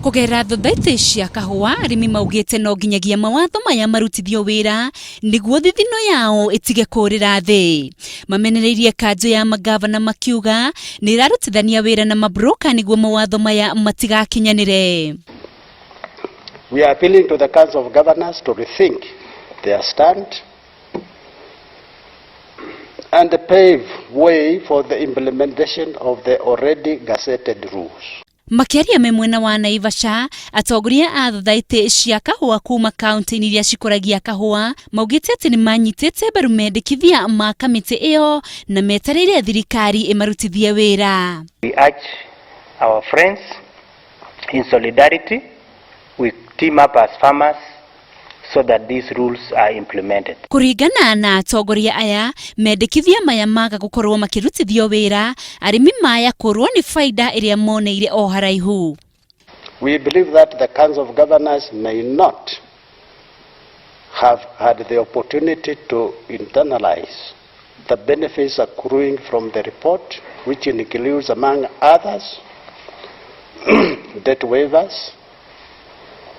Kũgerera thothaitĩ cia kahũa, arĩmi maugĩte no nginyagia mawatho maya marutithio wĩra nĩguo thithino yao ĩtige kũrĩra thĩ. Mamenereirie kanjũ ya mangavana makiuga nĩ ĩrarutithania wĩra na mabroka nĩguo mawatho maya matigakinyanĩre. We are appealing to the Council of Governors to rethink their stand and pave way for the implementation of the already gazetted rules. Makĩaria me mwena wa Naivasha, atongoria a thothaitĩ cia kahũa kuma kaunti-inĩ iria cikũragia kahũa maugĩte atĩ nĩ manyitĩte mbaru mendekithia ma kamĩtĩ ĩyo na metereire thirikari ĩmarutithie wĩra. We urge our friends in solidarity, we team up as farmers so that these rules are implemented. Kũringana na atongoria aya, mendekithia maya maga gũkorwo makĩrutithio wĩra, arĩmi maya kũrwo nĩ baida ĩrĩa moneire o haraihu. We believe that the Council of Governors may not have had the opportunity to internalize the benefits accruing from the report, which includes, among others, debt waivers,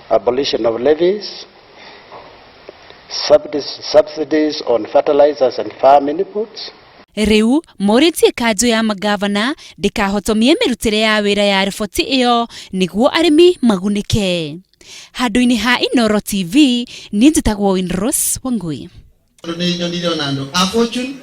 abolition of levies, subsidies on fertilizers and farm inputs. Rĩu morĩtie kanjũ ya magavana ndĩkahotomie mĩrutĩre ya wĩra ya riboti ĩyo nĩguo arĩmi magunĩke. Handũ-inĩ ha Inooro TV, niĩ njĩtagwo Winrose Wangui. Nĩ nyonire ona andũ a Fortune.